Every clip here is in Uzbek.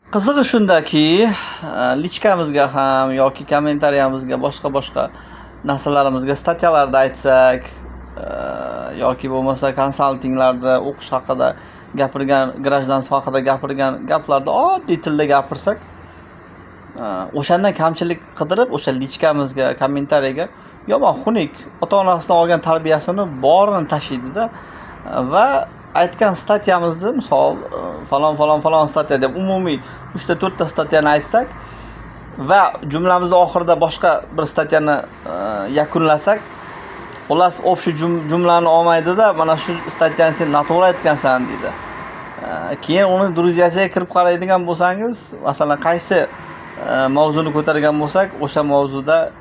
Qizig'i shundaki, личка mizga ham yoki комментария mizga, boshqa boshqa narsalarimizga, статья larda aytsak, yoki bo'lmasa konsaltinglarda o'qish haqida gapirgan, гражданство haqida gapirgan gaplarda oddiy tilda gapirsak, o'shandan kamchilik qidirib, o'sha личка mizga, комментария ga yomon xunuk ota onasidan olgan tarbiyasini borini tashlaydida va aytgan статья mizni, misol, falon, falon, falon статья deb umumiy uchta, to'rtta статья ni aytsak va jumlamizni oxirida boshqa bir статья ni yakunlasak, xullas, общий jumlani olmaydida, "Mana shu статья ni sen noto'g'ri aytgansan", deydi. Keyin uni друзья siga kirib qaraydigan bo'lsangiz, masalan, qaysi mavzuni ko'targan bo'lsak, o'sha mavzuda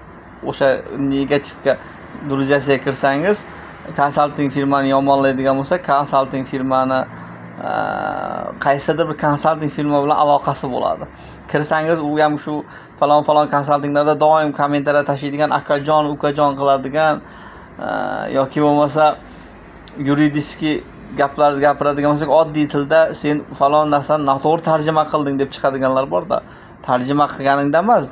o'sha negativga друзья siga kirsangiz, konsalting firmani yomonlaydigan bo'lsak, konsalting firmani qaysidir bir konsalting firma bilan aloqasi bo'ladi. Kirsangiz, u ham shu falon, falon konsaltinglarda doim комментария tashlaydigan, akajon, ukajon qiladigan yoki bo'lmasa юридический gaplarni gapiradigan bo'lsak, oddiy tilda "Sen falon narsani noto'g'ri tarjima qilding", deb chiqadiganlar borda. Tarjima qilganingda emas,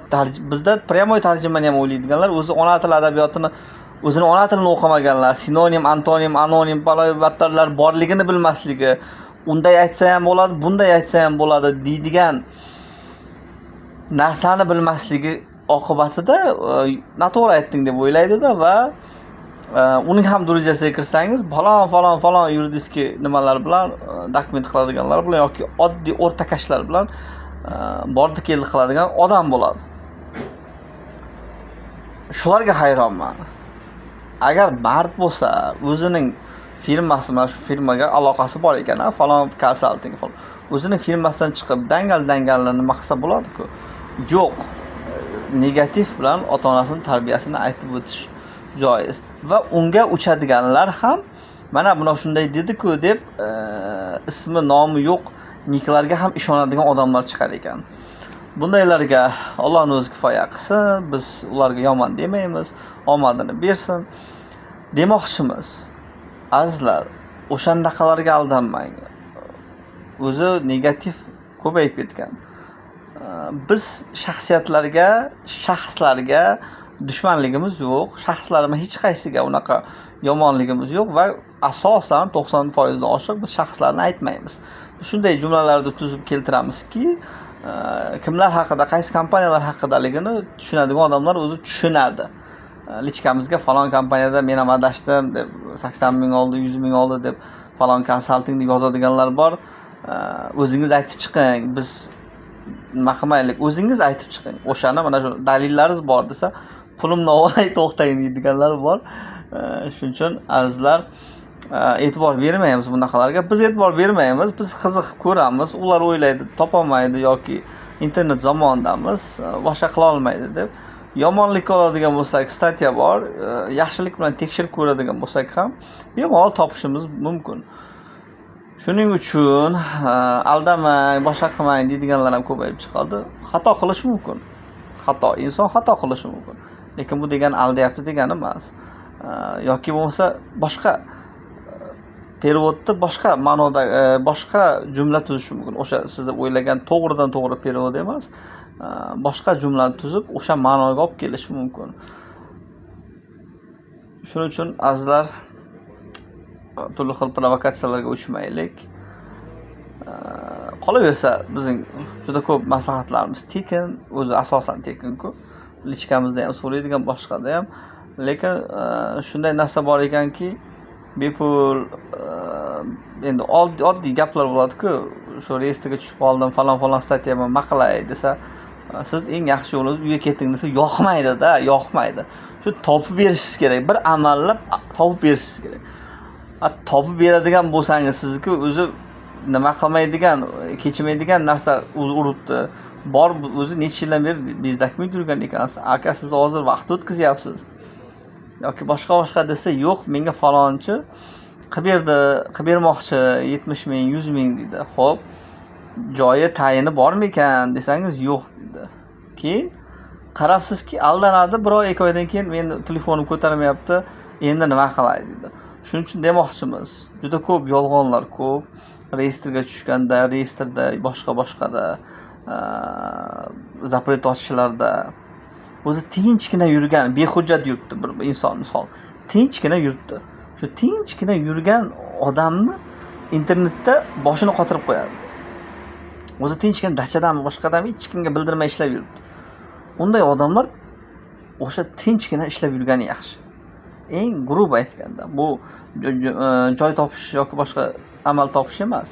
bizda прямой tarjimani ham o'ylaydiganlar, o'zi ona til adabiyotini, o'zini ona tilini o'qimaganlar, sinonim, antonim, anonim, battarlar borligini bilmasligi, unday aytsa ham bo'ladi, bunday aytsa ham bo'ladi deydigan narsani bilmasligi oqibatida noto'g'ri aytding deb o'ylaydida va uning ham друзья siga kirsangiz, falon, falon, falon юридический nimalar bilan, dokument qiladiganlar bilan yoki oddiy o'rtakashlar bilan bordi keldi qiladigan odam bo'ladi. Shularga hayronman. Agar mard bo'lsa, o'zining firmasi, mana shu firmaga aloqasi bor ekan, a, falon konsalting, falon, o'zini firmasidan chiqib dangal dangalni nima qilsa bo'ladi-ku. Yo'q, negativ bilan ota onasini tarbiyasini aytib o'tish joiz va unga uchadiganlar ham "Mana bunaqa shunday dedi-ku", deb ismi nomi yo'q niklarga ham ishonadigan odamlar chiqar ekan. Bundaylarga Allohni o'zi kifoya qilsin, biz ularga yomon demaymiz, omadini bersin demoqchimiz. Azizlar, o'shandaqalarga aldanmang. O'zi negativ ko'payib ketgan. Biz shaxsiyatlarga, shaxslarga dushmanligimiz yo'q. Shaxslarni hech qaysiga unaqa yomonligimiz yo'q va asosan 90% dan oshiq biz shaxslarni aytmaymiz. Shunday jumlalarni tuzib keltiramizki, kimlar haqida, qaysi kompaniyalar haqidaligini tushunadigan odamlar o'zi tushunadi. Личка mizga "Falon kompaniyada men ham adashdim", deb, "80 ming oldi, 100 ming oldi", deb, "Falon konsalting", deb yozadiganlar bor. O'zingiz aytib chiqing, biz nima qilmaylik, o'zingiz aytib chiqing. O'shani mana shu dalillaringiz bor desa, "Pulimni olay, to'xtang", deydiganlar bor. Shuning uchun, azizlar, e'tibor bermaymiz bunaqalarga. Biz e'tibor bermaymiz, biz qiziqib ko'ramiz. Ular o'ylaydi, topolmaydi yoki internet zamonidamiz, boshqa qila olmaydi deb. Yomonlikka oladigan bo'lsak, статья bor, yaxshilik bilan tekshirib ko'radigan bo'lsak ham bemalol topishimiz mumkin. Shuning uchun aldamang, boshqa qilmang deydiganlar ham ko'payib chiqadi. Xato qilish mumkin. Xato, inson xato qilishi mumkin. Lekin bu degani aldayapti degani emas. Yoki bo'lmasa boshqa перевод ni boshqa ma'noda, boshqa jumla tuzishi mumkin. O'sha siz o'ylagan to'g'ridan to'g'ri перевод emas, boshqa jumlani tuzib, o'sha ma'noga olib kelishi mumkin. Shuning uchun, azizlar, turli xil provokatsiyalarga uchmaylik. Qolaversa, bizning juda ko'p maslahatlarimiz tekin, o'zi asosan tekin-ku. Личка mizda ham so'raydigan, boshqada ham. Lekin shunday narsa bor ekanki, bepul endi oddiy gaplar bo'ladi-ku, "Shu reyestrga tushib qoldim, falon, falon статья man, nima qilay", desa, "Siz eng yaxshi yo'lingiz uyga keting", desa, yoqmaydi-da, yoqmaydi. Shu topib berishingiz kerak. Bir amallab topib berishingiz kerak. A, topib beradigan bo'lsangiz, sizniki o'zi nima qilmaydigan, kechmaydigan narsa uribdi. Bor, o'zi necha yildan beri без документ yurgan ekansiz. Aka, siz hozir vaqt o'tkazyapsiz. Yoki boshqa boshqa desa, "Yo'q, menga falonchi qilib berdi, qilib bermoqchi, 70 ming, 100 ming", deydi. Xo'p, joyi tayini bormikan desangiz, "Yo'q", deydi. Keyin qarabsizki, aldanadi, bir oy, 2 oydan keyin "Meni telefonim ko'tarmayapti, endi nima qilay", deydi. Shuning uchun demoqchimiz, juda ko'p yolg'onlar ko'p. Reyestrga tushganda, reyestrda, boshqa boshqada. Запрет ochishlarda o'zi tinchgina yurgan, behujjat yuribdi bir inson, misol, tinchgina yuribdi. Shu tinchgina yurgan odamni internetda boshini qotirib qo'yadi. O'zi tinchgina dachadami, boshqadami, hech kimga bildirmay ishlab yuribdi. Unday odamlar o'sha tinchgina ishlab yurgani yaxshi. Eng грубо aytganda, bu joy topish yoki boshqa amal topish emas.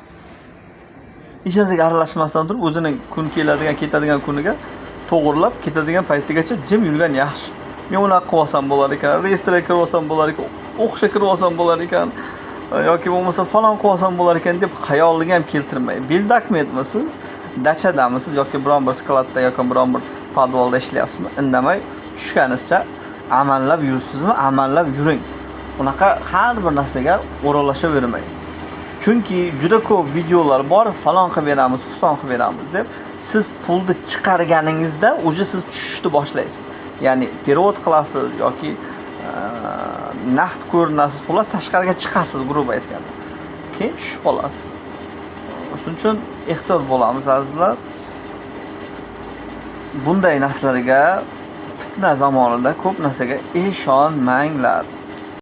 Hech narsaga aralashmasdan turib, o'zining kun keladigan, ketadigan kuniga to'g'irlab, ketadigan paytigacha jim yurgan yaxshi. Men unaqa qilib olsam bo'lar ekan, reyestrga kirib olsam bo'lar ekan, o'qishga kirib olsam bo'lar ekan yoki bo'lmasa falon qilib olsam bo'lar ekan deb xayoliga ham keltirmang. Без dokumentmisiz, dachadamisiz yoki biron bir skladda yoki biron bir podvalda ishlayapsizmi, indamay tushganizcha amallab yuribsizmi, amallab yuring. Unaqa har bir narsaga o'ralashavermang. Chunki juda ko'p videolar bor, falon qilib beramiz, piston qilib beramiz deb. Siz pulni chiqarganingizda уже siz tushishni boshlaysiz. Ya'ni перевод qilasiz yoki naqd ko'rinasiz, xullas, tashqariga chiqasiz, грубо aytganda. Keyin tushib qolasiz. Shuning uchun ehtiyot bo'lamiz, azizlar. Bunday narsalarga, fitna zamonida ko'p narsaga ishonmanglar.